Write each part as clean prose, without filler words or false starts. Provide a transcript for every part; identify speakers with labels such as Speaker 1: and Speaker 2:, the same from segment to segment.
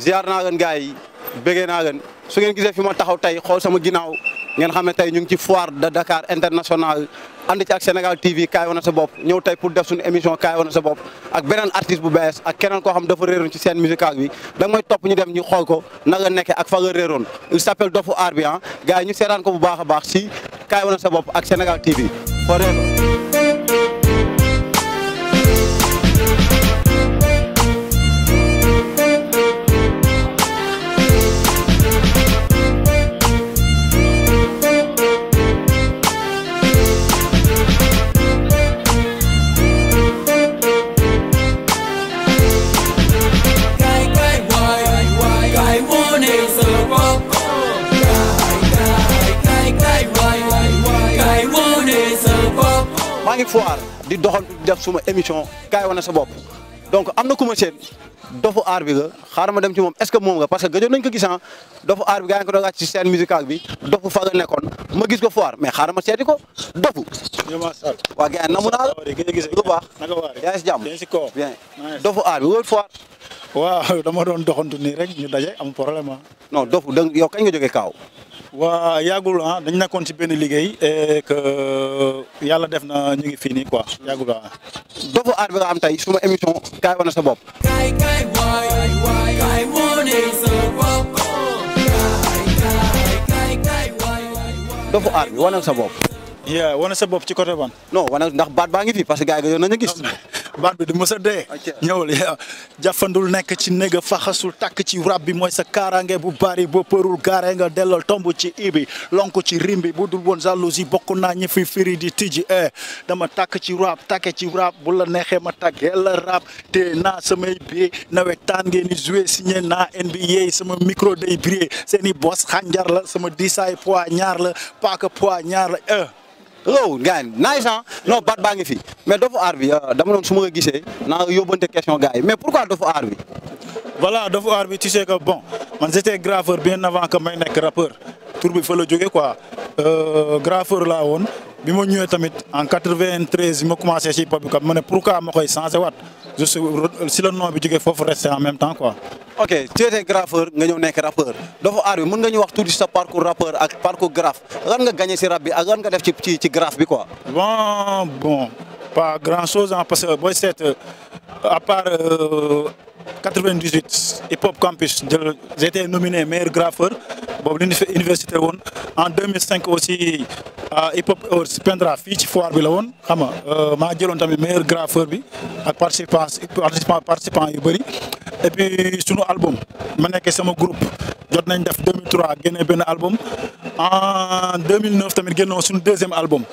Speaker 1: ziar naa leen gars yi bëggee naa leen su ngeen gisee fi ma taxaw tey xool sama ginnaaw ngeen xam ne tey ñu ngi ci foire de Dakar international ànd ci ak Sénégal TV kaay wane sa bopp ñëw tey pour def suñu émission kaay wane sa bopp ak beneen artiste bu bees ak keneen koo xam dafa réeroon ci scène musicale bi da nga may topp ñu dem ñu xool ko na nga nekkee ak fa nga réeroon il s'appelle Dofu Art bi gars yi ñu seetaan ko bu baax a baax si kaay wane sa bopp ak Sénégal TV forever. maa ngi foire di doxantu di def suma émission kaay wane sa bopp donc am na ku ma seen Dofu Art bi nga xaaral ma dem ci moom est-ce que moom nga parce que gëjoon nañ ko gis Dofu Art bi gaa ngi ko doon wàcc ci scène musicale bi Dofu fa nga nekkoon ma gis ko foire mais xaaral ma seeti ko Dofu. waa gars yi namu naa la. bu baax yaa ngi si jàmm bien Dofu Art bi wóor foire.
Speaker 2: waaw dama doon doxantu nii rek ñu daje am problème
Speaker 1: non Dofu da yow kañ nga jógee Kaaw.
Speaker 2: waa yàggul dañ nekkoon ci benn liggéey et que yàlla def na ñu ngi fii nii quoi yàggul
Speaker 1: Dofu Art bi nga am tey suma émission kaay wane sa bopp. Dofu Art bi wane sa bopp.
Speaker 2: wane sa bopp ci côté ban.
Speaker 1: non wane ndax baat baa ngi fi parce que gars yi yoon nañu gis.
Speaker 2: baat bi du mës a dee. ñëwul jafandul nekk ci néega faxasul takk ci rab bi mooy sa kaaraange bu bari ba përul gaare nga dellal tomb ci ibi lonk ci rimbi bu dul woon jalousie bokk naa ñi fi firi di tijji dama takk ci rap takke ci rap bu la neexee ma tàggee la rap te naa samay bie nawetaan ngeen di joué signé naa NBA sama micro day briller seeni bos xànjar la sama diisaay poids ñaar la paaka poids ñaar la
Speaker 1: low gars yi nice non baat baa ngi fi mais Dofu Art bi dama doon su ma ko gisee naa yóbbante question gars yi mais pourquoi Dofu Art bi.
Speaker 2: voilà Dofu Art bi tu sais que bon man j'étais graffeur bien avant que may nekk rappeur tur bi fa la jógee quoi graffeur laa woon bi ma ñëwee tamit en 93 ma commencé ci hip hop bi ma ne pourquoi ma koy changé waat juste si le nom bi jógee foofu resté en même temps quoi.
Speaker 1: ok tu étais graffeur nga ñëw nekk rappeur Dofu Art bi mën nga ñu wax tuuti sa parcours rappeur ak parcours graphe lan nga gagné si rap bi ak lan nga def ci graphe bi quoi.
Speaker 2: bon pas grand chose parce que booy seet à part 98 hip hop campus j'ai été nominé meilleur graffeur boobu université woon en 2005 aussi hip hop Pendra fii ci foire bi la woon xam nga maa jëloon tamit meilleur graffeur bi ak participant yu bëri et puis sunu album ma nekkee sama groupe jot nañ def 2003 génne benn album en 2009 tamit génnoon suñu deuxième album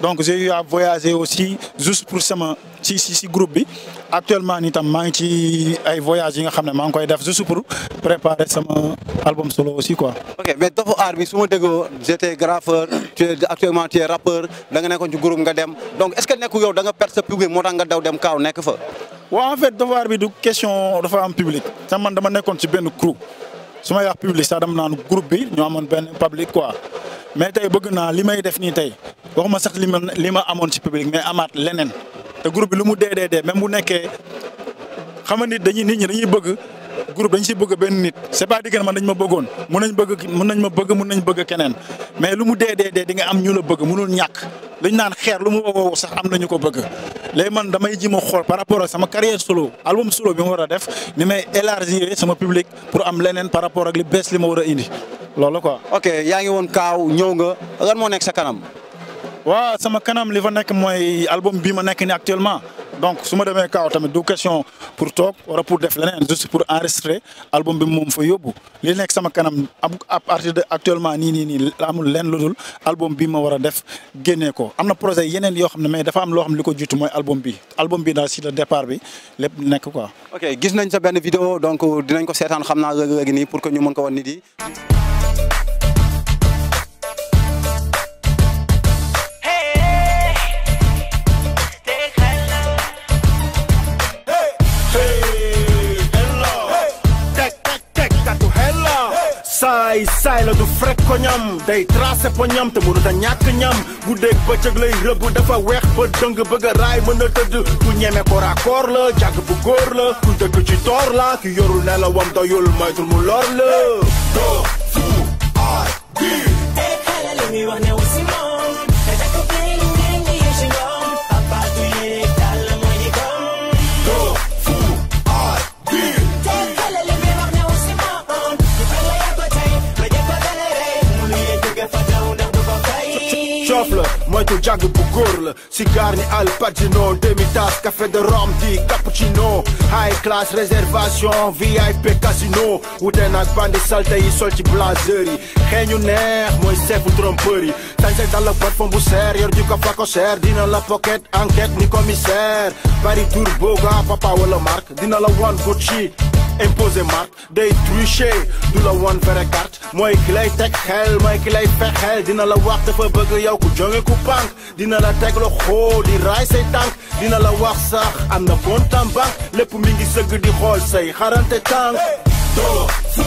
Speaker 2: donc j'ai eu à voyager aussi juste pour sama ci groupe bi actuellement nii tam maa ngi ci ay voyages yi nga xam ne maa ngi koy def juste pour préparer sama album solo aussi quoi.
Speaker 1: ok mais Dofu Art bi su ma déggoo j'étais graffeur actuellement tu es rappeur da nga nekkoon ci groupe nga dem donc est-ce que nekku yow da nga perdre sa public moo tax nga daw dem Kaaw nekk fa.
Speaker 2: waaw en fait Dofu Art bi du question dafa am public te man dama nekkoon ci benn crew su ma wax public sax dama naan groupe bi ñoo amoon benn public quoi mais tey bëgg naa li may def nii tey waxuma sax li ma amoon ci public mais amaat leneen te groupe bi lu mu dee même bu nekkee xam nga nit ñi dañuy bëgg groupe dañ si bëgg benn nit c'est pas dire que man dañ ma bëggoon mun nañ bëgg keneen mais lu mu dee di nga am ñu la bëgg mënul ñàkk dañ naan xeer lu mu wow sax am nañu ko bëgg léegi man damay ji ma xool par rapport ak sama carrière solo album solo bi ma war a def ni may élargir sama public pour am leneen par rapport ak li bees li ma war a indi loolu quoi.
Speaker 1: ok yaa ngi woon Kaaw ñëw nga lan moo nekk sa kanam.
Speaker 2: waaw sama kanam li fa nekk mooy album bii ma nekk ni actuellement donc su ma demee Kaaw tamit du question pour toog wala pour def leneen juste pour enregistrer album bi moom fa yóbbu li nekk sama kanam à partir de actuellement nii amul leen lu dul album bii ma war a def génnee ko am na projet yeneen yoo xam ne mais dafa am loo xam ne li ko jiitu mooy album bi daal si le départ bi lépp nekk quoi.
Speaker 1: ok gis nañ sa benn vidéo donc dinañ ko seetaan xam naa léegi nii pour que ñu mën ko wan nit yi.
Speaker 3: saay saay la du frek ko ñam day tracé po ñam te mënut a ñàkk ñam guddeeg bëccëg lay rëbb dafa weex ba dëng bëgg a raay mën a tëdd ku ñeme ko raccord la jàgg bu góor la ku dëkk ci toor la ki yorul nelawam doyul moytul mu lor la do fu ay bi
Speaker 4: tey xale li muy wax ne wu si moom te takk play lu ngeen di yëg si ngoom papa du yéeg daal la mooy di gom
Speaker 3: do fu ay bi
Speaker 4: tey xale li muy wax ne wu si moom du fa la yàgg ba tey ba jëkk ba dale rey mu lu yee jóge fa daw ndax du ko fay
Speaker 3: coof la moytu jàgg bu góor la cigare ni Al Pacino demi-tasse café de Rome di cappuccino high class réservation VIP casino wute nag bandi salte yi sol ci blazer yi xeeñu neex mooy seefu trompeur yi sañse dal la parfum bu seer yor ju ko fa ko seer dina la pocket enquête ni commissaire bari tour boga papa wala marque dina la wan Gucci imposé marque day tricher du la wan vrai carte mooy ki lay teg xel mooy ki lay fexel dina la wax dafa bëgg yow ku jonge ku pànk dina la teg lo xoo di raay say tànk dina la wax sax am na compte en banque lépp mi ngi sëgg di xool say xarante tànk do fu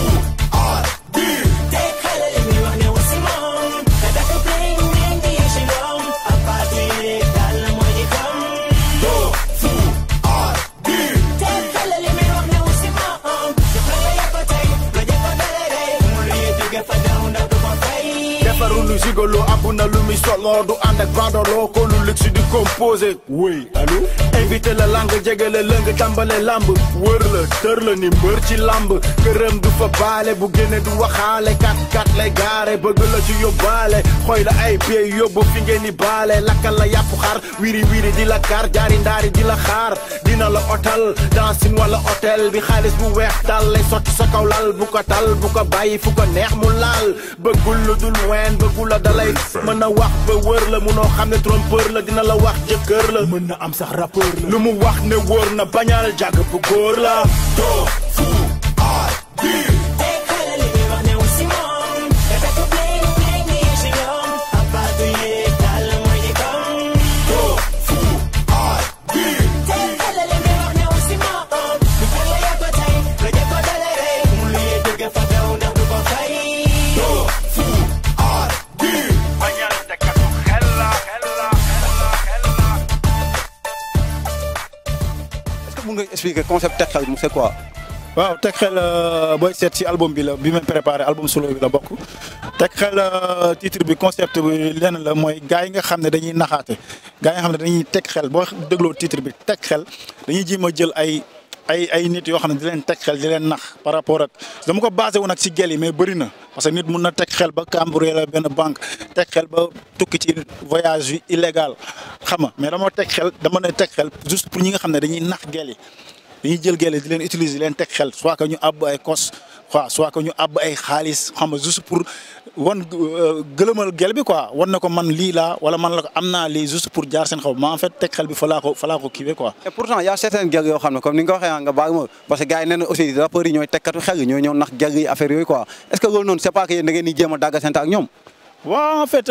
Speaker 3: ay bi
Speaker 4: tey xale li muy wax ne wu si moom te takk play lu ngeen di yëg si ngoom papa du yéeg daal la mooy di gom
Speaker 3: do fu ay bi
Speaker 4: tey xale li muy wax ne wu si moom du fa la yàgg ba tey ba jëkk ba dale rey mu lu yee jóge fa daw ndax du ko fay
Speaker 3: defaru lu zigolo abu na lu mi solo du ànd ak badolo ko lu luxe di composé oui allo invité la lang jege la lëng tàmbale lamb wër la tër la ni mbër ci lamb këram du fa baale bu génne du waxaale kat lay gaare bëgg la ci yóbbaale xooy la ay pied yóbbu fi ngeen ni baale lakkal la yàpp xar wiri di la kar jaari ndaari di la xaar dina la otal dancing wala hôtel bi xaalis bu weex dal lay sotti sa kaw lal bu ko tal bu ko bàyyi fu ko neex mu laal bëggul lu dul ween bëggul la dalay mën a wax ba wër la munoo xam ne trompeur la dina la wax jëkkër la mën na am sax rappeur la lu mu wax ne wóor na bañal jàgg bu góor la do fu ay bi
Speaker 4: tey xale li muy wax ne wu si moom te takk play lu ngeen di yëg si ngoom papa du yéeg daal la mooy di gom
Speaker 3: do fu ay bi
Speaker 4: tey xale li muy wax ne wu si moom du fa la yàgg ba tey ba jëkk ba dale rey mu lu yee jóge fa daw ndax du ko fay
Speaker 3: do fu ay bi bañal tekkatu xel la
Speaker 1: est-ce que mun nga expliquer concept teg xel mu c'est quoi.
Speaker 2: waaw teg xel booy seet si album bi la bi ma préparé album solo bi la bokk teg xel titre bi concept bi lenn la mooy gars yi nga xam ne dañuy naxaate gars yi nga xam ne dañuy teg xel boo dégloo titre bi teg xel dañuy jéem a jël ay nit yoo xam ne di leen teg xel di leen nax par rapport ak dama ko basé wu nag si gel yi mais bëri na parce que nit mun na teg xel ba cambré la benn banque teg xel ba tukki ci voyage yu illégal xam nga mais dama ne teg xel juste pour ñi nga xam ne dañuy nax gel yi dañuy jël gel yi di leen utiliser di leen teg xel soit que ñu àbb ay kos quoi soit que ñu àbb ay xaalis xam nga juste pour wan gëlëmal gel bi quoi wan na ko man lii laa wala man la ko am naa lii juste pour jaar seen xaw ma en fait teg xel bi fa laa ko kiiwee quoi.
Speaker 1: et pourtant y a certaines gel yoo xam ne comme ni nga ko waxee nga baal ma parce que gars yi nee na aussi rappeurs yi ñooy tekkatu xel ñooy ñëw nax gel yi affaire yooyu quoi est-ce que loolu noonu c'est pas que yéen da ngeen di jéem a dàggasante ak ñoom.
Speaker 2: waaw en fait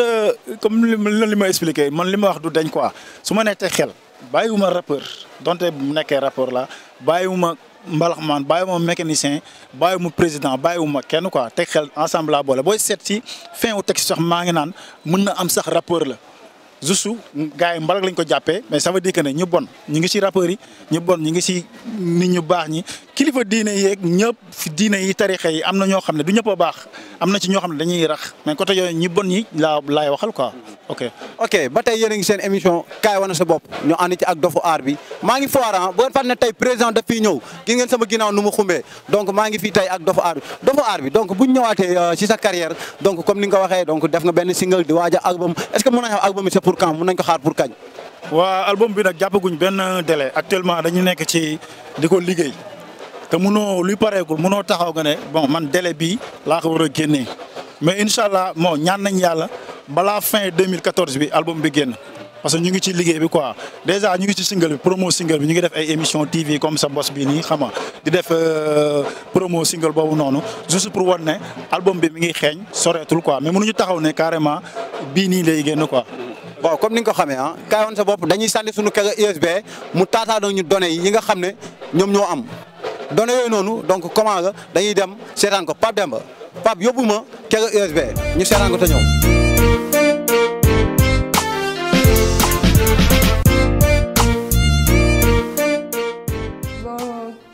Speaker 2: comme li ma expliqué man li ma wax du dañ quoi su ma nee teg xel bàyyiwuma rappeur donte bu nekkee rappeur la bàyyiwuma mbalaxmaan bàyyiwuma mécanicien bàyyiwuma président bàyyiwuma kenn quoi teg xel ensemble la boole booy seet si fin wu texte sax maa ngi naan mën na am sax rappeur la juste gars yi mbalak lañ ko jàppee mais ça veut dire que ne ñu bon ñu ngi si rappeurs yi ñu bon ñu ngi si nit ñu baax ñi kilifa diine yeeg ñëpp fi diine yi tarixa yi am na ñoo xam ne du ñëpp a baax am na ci ñoo xam ne dañuy rax mais côté yooyu ñi bon ñi laay waxal quoi
Speaker 1: ok ba tey yéen a ngi seen émission kaay wane sa bopp ñu ànd ci ak dofu aar bi maa ngi foire bu ngeen fàttali ne tey président daf fiy ñëw gis ngeen sama ginnaaw nu mu xumbee donc maa ngi fii tey ak dofu aar bi donc bu ñu ñëwaatee ci sa carrière donc comme ni nga ko waxee donc def nga benn single di waaj a album est-ce que mën nañu wax album bi c'est pour quand mën nañ ko xaar pour kañ.
Speaker 2: waa album bi nag jàppaguñ benn délai actuellement dañu nekk ci di ko liggéey te munoo luy pareegul munoo taxaw nga ne bon man délai bii laa ko war a génnee mais incha allah moo ñaan nañ yàlla balaa fin 2014 bi album bi génn parce que ñu ngi ci liggéey bi quoi déjà ñu ngi ci single bi promo single bi ñu ngi def ay émission TV comme sa boss bii nii xam nga di def promo single boobu noonu juste pour wan ne album bi mi ngi xeeñ soreetul quoi mais mënuñu taxaw ne carrément bii nii lay génn quoi.
Speaker 1: bon comme ni nga ko xamee kaay wane sa bopp dañuy sànni suñu kër USB mu taataanoo ñu données yi nga xam ne ñoom ñoo am données yooyu noonu donc comment nga dañuy dem seetaan ko Pape Demba Pape yóbbu ma Kega USB ñu seetaan ko te ñëw.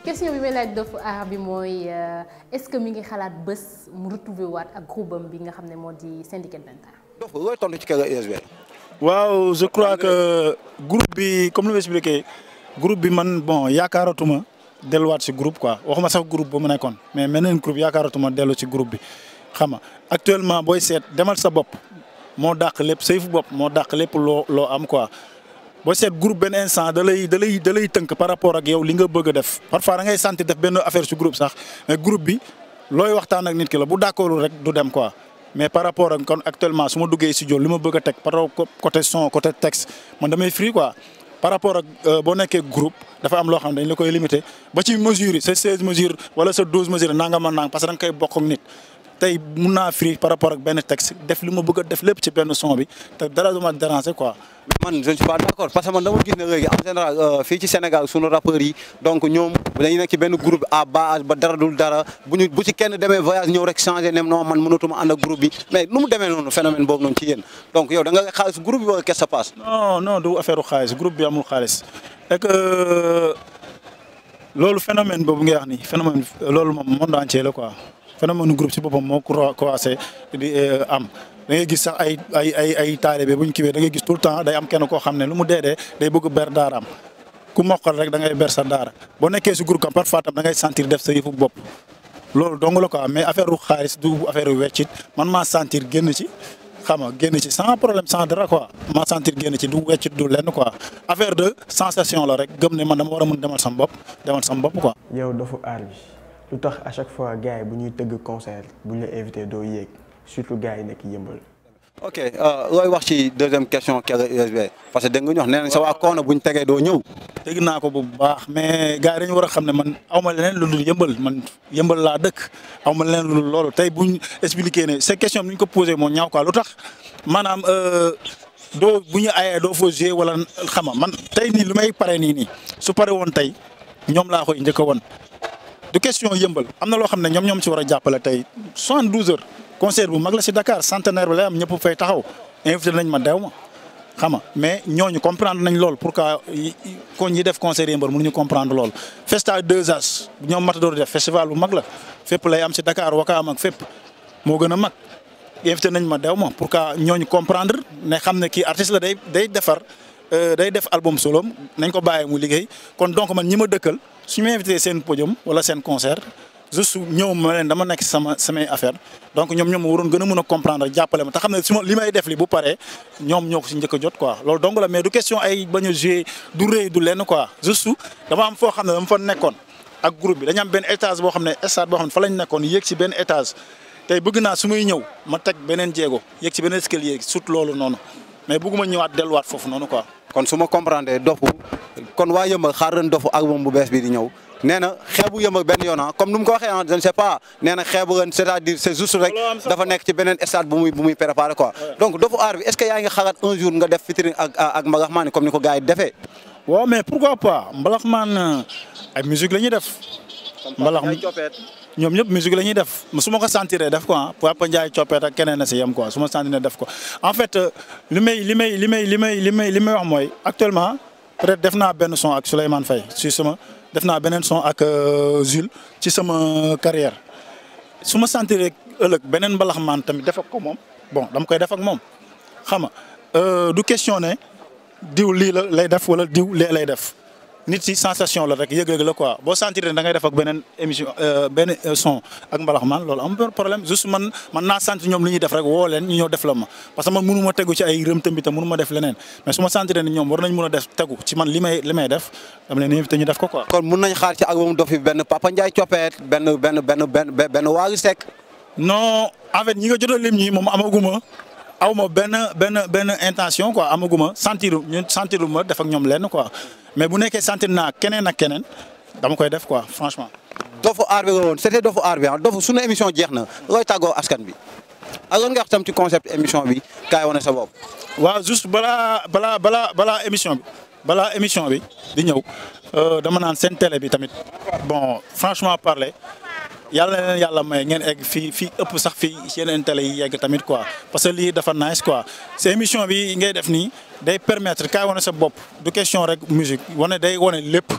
Speaker 5: question bi may laaj Dofu Art bi mooy est-ce que mi ngi xalaat bés mu retrouver waat ak groupe am bi nga xam ne moo di Syndicate 21.
Speaker 1: Dofu looy tontu ci Kega USB.
Speaker 2: waaw je crois que groupe bi comme ni ma expliqué groupe bi man bon yaakaaratuma delluwaat ci groupe quoi waxuma sax groupe ba mu nekkoon mais meneen groupe yaakaaratuma dellu ci groupe bi xam nga actuellement booy seet demal sa bopp moo dàq lépp say fu bopp moo dàq lépp loo am quoi. boo seet groupe benn instant da lay tënk par rapport ak yow li nga bëgg a def parfois da ngay sentir def benn affaire ci groupe sax mais groupe bi looy waxtaan ak nit ki la bu d'accordul rek du dem quoi mais par rapport ak kon actuellement su ma duggee studio li ma bëgg a teg par rapport côté son côté texte man damay free quoi par rapport ak boo nekkee groupe dafa am loo xam ne dañ la koy limité ba ci mesures yi sa 16 mesures wala sa 12 mesures nanga ma nang parce que da nga koy bokk ak nit tey mun naa free par rapport ak benn texte def li ma bëgg a def lépp ci benn son bi te dara du ma déranger quoi.
Speaker 1: man je ne suis pas d'accord parce que man dama gis ne léegi en général fii ci Sénégal sunu rappeurs yi donc ñoom dañuy nekk ci benn groupe à base ba dara dul dara bu ci kenn demee voyage ñëw rek changé ne non man mënatuma ànd ak groupe bi mais nu mu demee noonu phénomène boobu noonu ci yéen donc yow da nga xaalis groupe bi wala qu'est-ce qui se passe.
Speaker 2: non du affaire xaalis groupe bi amul xaalis et que loolu phénomène boobu ngay wax ni phénomène loolu moom monde entier la quoi phénomène groupe ci boppam moo commencé di am. da ngay gis sax ay taalibe bu ñu kiiwee da ngay gis tout le temps day am kenn koo xam ne lu mu dee day bëgg ber daaraam ku mokkal rek da ngay ber sa daara boo nekkee si groupe am parfois tam da ngay sentir def sa yëfu bopp loolu dong la quoi mais affaire ru xaalis du affaire ru weccit man maa sentir génn ci xam nga génn ci sans problème sans dara quoi maa sentir génn ci du weccit du lenn quoi affaire de sensation la rek gëm ne man dama war a mën demal sama bopp quoi.
Speaker 6: yow Dofu Art bi lu tax à chaque fois gars yi bu ñuy tëgg concert bu ñu la invité doo yéeg. surtout gars yi nekk yëmbal.
Speaker 1: ok looy wax ci deuxième question Kega USB parce que dégg nga ñu wax nee nañ sa waa Koona buñ tegee doo ñëw.
Speaker 2: dégg naa ko bu baax mais gars yi dañu war a xam ne man aw ma leneen lu dul yëmbal man yëmbal laa dëkk aw ma leneen lu dul loolu tey buñ expliqué ne ces questions bi ñu ko posé moo ñaaw quoi lu tax maanaam doo bu ñu ayee doo fa jouer wala xama man tey nii lu may pare nii su pare woon tey ñoom laa koy njëkk a woon du question yëmbal am na loo xam ne ñoom ci war a jàppale tey 72 heures. concert bu mag la si Dakar centenaire bi lay am ñëpp fay taxaw invité nañ ma dew ma xam nga mais ñooñu comprendre nañ lool pourquoi kon ñi def concert yëmbal mënuñu comprendre lool. Festa 2H ñoom Matador def festival bu mag la fépp lay am si Dakar Wakaam ak fépp moo gën a mag invité nañ ma dew ma pourquoi ñooñu comprendre ne xam ne kii artiste la day defar day def album solo nañ ko bàyyee mu liggéey kon donc man ñi ma dëkkal su ñu invité seen podium wala seen concert. juste ñëw ma leen dama nekk samay affaire donc ñoom waroon gën a mën a comprendre jàppale ma te xam ne su ma li may def li bu paree ñoom ñoo ko si njëkk a jot quoi loolu donc la mais du question ay bañ a jouer du rëy du lenn quoi juste dama am foo xam ne dama fa nekkoon ak groupe bi dañu am benn étage boo xam ne stade boo xam ne fa lañ nekkoon yéeg si benn étage tey bëgg naa su may ñëw ma teg beneen jéego yéeg si beneen escalier surtout loolu noonu mais bëgguma ñëwaat delluwaat foofu noonu quoi.
Speaker 1: kon su ma comprendre Dofu kon waa Yëmbal xaar ren Dofu album bu bees bi di ñëw. nee na xeebu Yëmbal benn yoon comme nu mu ko waxee je ne sais pas nee na xeebu ren c'est-à-dire c'est juste rek dafa nekk ci beneen stade bu muy préparé quoi donc Dofu Art bi est-ce que yaa ngi xalaat un jour nga def featuring ak Mbalaxmaan comme ni ko gars yi defee.
Speaker 2: waaw mais pourquoi pas Mbalaxmaan ay musique la ñuy def. ñoom ñëpp musique la ñuy def su ma ko sentiree def ko Papa Ndiaye Coppet ak keneen a si yem quoi su ma sentiree def ko en fait li may wax mooy actuellement peut-être def naa benn son ak Souleymane Faye def naa beneen son ak Jules ci sama carrière su ma sentir rek ëllëg beneen Mbalaxmaan tamit def ak ko moom bon dama koy def ak moom xam nga du question ne diw lii la lay def wala diw lee lay def nit ci sensation la rek yëg-yëg la quoi boo sentir ne da ngay def ak beneen émission benn son ak Mbalaxmaan loolu am problème juste man naa sentir ñoom li ñuy def rek woo leen ñu ñëw def la ma parce que man mënu ma tegu ci ay rëm tamit mënu ma def leneen mais su ma sentir ne ñoom war nañ mën a def tegu ci man li may def dama leen invité ñu def ko quoi.
Speaker 1: kon mun nañ xaar ci album Dofu benn Papa Ndiaye Coppet benn Wally Seck.
Speaker 2: non en fait ñi nga jot a lim ñi moom amaguma aw ma benn intention quoi amaguma sentiru ma def ak ñoom lenn quoi mais bu nekkee sentir naa keneen ak keneen dama koy def quoi franchement.
Speaker 1: Dofu Art bi nga woon c'était Dofu Art bi Dofu sunu émission jeex na looy tàggoo askan bi ak lan nga wax tam ci concept émission bi kaay wane sa bopp.
Speaker 2: waaw juste balaa émission bi di ñëw dama naan seen télé bi tamit bon franchement parler yàlla na leen yàlla may ngeen egg fii ëpp sax fii yeneen télé yi yegg tamit quoi parce que lii dafa nice quoi c'est émission bi ngay def nii day permettre kaay wane sa bopp du question rek musique day wane lépp.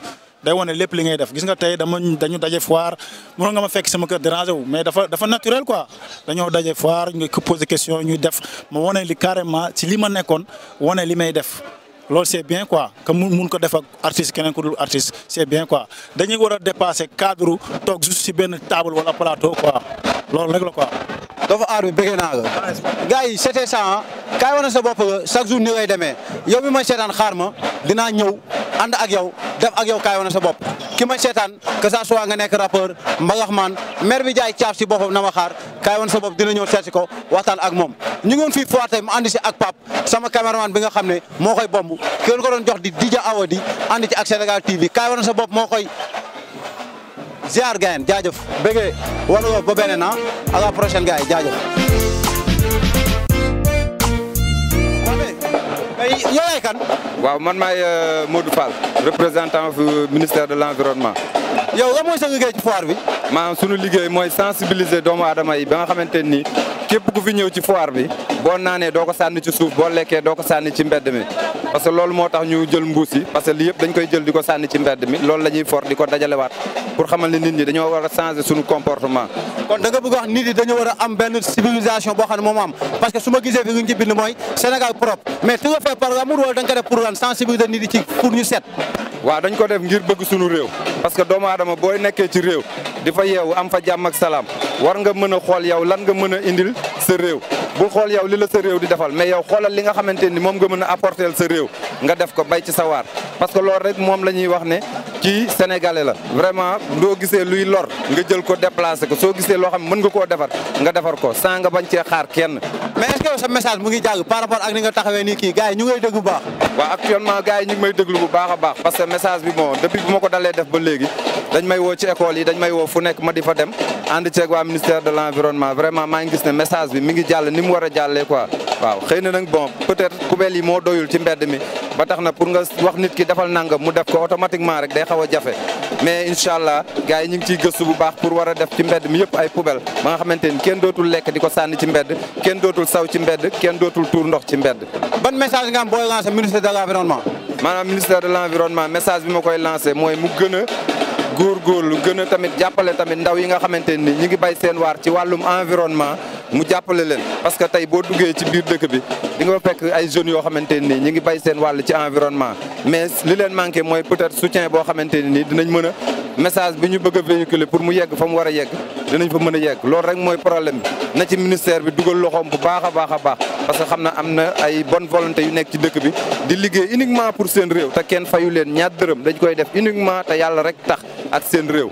Speaker 2: day wane lépp li ngay def gis nga tey dañu daje foire mënoon nga ma fekk sama kër déranger wu mais dafa naturel quoi dañoo daje foire nga poser question ñuy def ma wane li carrément ci li ma nekkoon wane li may def loolu c'est bien quoi que mun ko def ak artiste keneen ku dul artiste c'est bien quoi dañuy war a dépasser cadre toog juste ci benn table wala plateau quoi loolu rek la quoi.
Speaker 1: dafa aar bi bëggee naa la gars yi c'était ça kaay wane sa bopp chaque jour ni ngay demee yow mi may seetaan xaar ma dinaa ñëw ànd ak yow def ak yow kaay wane sa bopp ki may seetaan que ça soit nga nekk rappeur mbagaxmaan maire bi jaay caaf si boppam na ma xaar kaay wane sa bopp dina ñëw seet si ko waxtaan ak moom ñu ngi woon fii foire tey mu ànd si ak Pape sama caméraman bi nga xam ne moo koy bomb ki ko doon jox di Dija Awadi ànd ci ak Sénégal TV kaay wane sa bopp moo koy ziar gayen jaajëf bëggee wala ba beneen à la prochaine gars yi jaajëf. yow yaay kan.
Speaker 7: waaw man maay Modou Fall représentant du ministère de l'environnement.
Speaker 1: yow lan mooy sa liggéey ci foire bi.
Speaker 7: maanaam sunu liggéey mooy sensibiliser doomu aadama yi ba nga xamante ni képp ku fi ñëw ci foire bi boo naanee doo ko sànni ci suuf boo lekkee doo ko sànni ci mbedd mi. parce que loolu moo tax ñu jël mbuus yi parce que lii yëpp dañ koy jël di ko sànni ci mbedd mi loolu la ñuy for di ko dajalewaat pour xamal ni nit ñi dañoo war a changer suñu comportement.
Speaker 1: kon da nga bëgg wax nit yi dañoo war a am benn civilisation boo xam ne moom am parce que su ma gisee fi nga ci bind mooy Sénégal propre mais tu nga fait par amour wala da nga ko def pour lan sensibiliser nit yi ci pour ñu set.
Speaker 7: waaw dañ ko def ngir bëgg suñu réew parce que doomu aadama booy nekkee ci réew di fa yeewu am fa jàmm ak salaam war nga mën a xool yow lan nga mën a indil sa réew bu xool yow li la sa réew di defal mais yow xoolal li nga xamante ni moom nga mën a apporter sa réew nga def ko bay ci sa waar parce que loolu rek moom la ñuy wax ne kii sénégalais la vraiment doo gisee luy lor nga jël ko déplacé ko soo gisee loo xam ne mën nga koo defar nga defar ko sans nga bañ cee xaar kenn.
Speaker 1: mais est-ce que yow sa message mu ngi jàll par rapport ak ni nga taxawee nii kii gars yi ñu ngay dégg bu baax.
Speaker 7: waaw actuellement gars yi ñu ngi may déglu bu baax a baax parce que message bi bon depuis bu ma ko dalee def ba léegi dañ may woo ci école yi dañ may woo fu nekk ma di fa dem ànd ceeg waa ministère de l'environnement vraiment maa ngi gis ne message bi mi ngi jàll ni mu war a jàllee quoi waaw xëy na nag bon peut-être poubelle yi moo doyul ci mbedd mi ba tax na pour nga wax nit ki defal nangam mu def ko automatiquement rek day xaw a jafe mais incha allah gars yi ñu ngi ciy gëstu bu baax pour war a def ci mbedd mi yëpp ay poubelle ba nga xamante ni kenn dootul lekk di ko sànni ci mbedd kenn dootul saw ci mbedd kenn dootul tuur ndox ci mbedd.
Speaker 1: ban message nga am booy lancer ministère de l'environnement.
Speaker 7: maanaam ministère de l'environnement message bi ma koy lancer mooy mu gën a góorgóorlu gën a tamit jàppale tamit ndaw yi nga xamante ni ñi ngi bay seen waar ci wàllum environnement mu jàppale leen parce que tey boo duggee ci biir dëkk bi di nga fekk ay jeunes yoo xamante ni ñi ngi bay seen wàll ci environnement mais li leen manqué mooy peut-être soutien boo xamante ni dinañ mën a message bi ñu bëgg a véhiculer pour mu yegg fa mu war a yegg dinañ fa mën a yegg loolu rek mooy problème bi na ci ministère bi dugal loxoom bu baax a baax a baax parce que xam na am na ay bonne volonté yu nekk ci dëkk bi di liggéey uniquement pour seen réew te kenn fayu leen ñaar dërëm dañ koy def uniquement te yàlla rek tax ak seen réew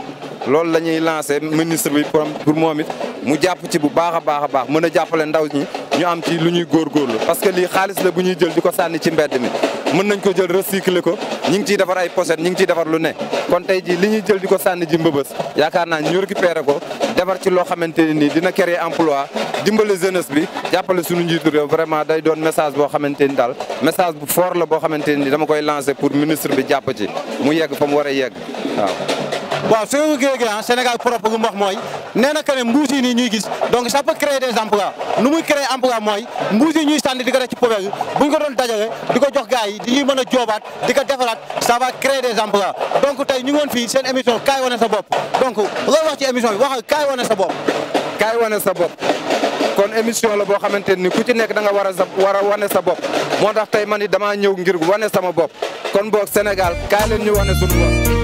Speaker 7: loolu la ñuy lancé ministre bi pour moom it mu jàpp ci bu baax a baax a baax mën a jàppale ndaw ñi ñu am ci lu ñuy góorgóorlu parce que lii xaalis la bu ñuy jël di ko sànni ci mbedd mi mën nañ ko jël recycler ko ñi ngi ciy defar ay pochette ñi ngi ciy defar lu ne kon tey jii li ñuy jël di ko sànni ji mbëbës yaakaar naa ñu récupérer ko defar ci loo xamante ni dina créer emploi dimbale jeunesse bi jàppale suñu njiitu réew vraiment day doon message boo xamante ni daal message bu fort la boo xamante ni dama koy lancer pour ministre bi jàpp ci mu yegg fa mu war a yegg waaw.
Speaker 1: waaw su ñu géej Sénégal propre gu mu wax mooy nee na que ne mbuus yi nii ñuy gis donc ça peut créer des emplois nu muy créer emploi mooy mbuus yi ñuy sànni di ko def ci poubelle bu ñu ko doon dajale di ko jox gars yi di ñuy mën a joobaat di ko defaraat ça va créer des emplois donc tey ñu ngi woon fii seen émission kaay wane sa bopp donc loolu wax ci émission bi waxal kaay wane sa bopp.
Speaker 7: kaay wane sa bopp kon émission la boo xamante ni ku ci nekk da nga war a wane sa bopp moo tax tey man it damaa ñëw ngir wane sama bopp kon boog Sénégal kaay leen ñu wane suñu bopp.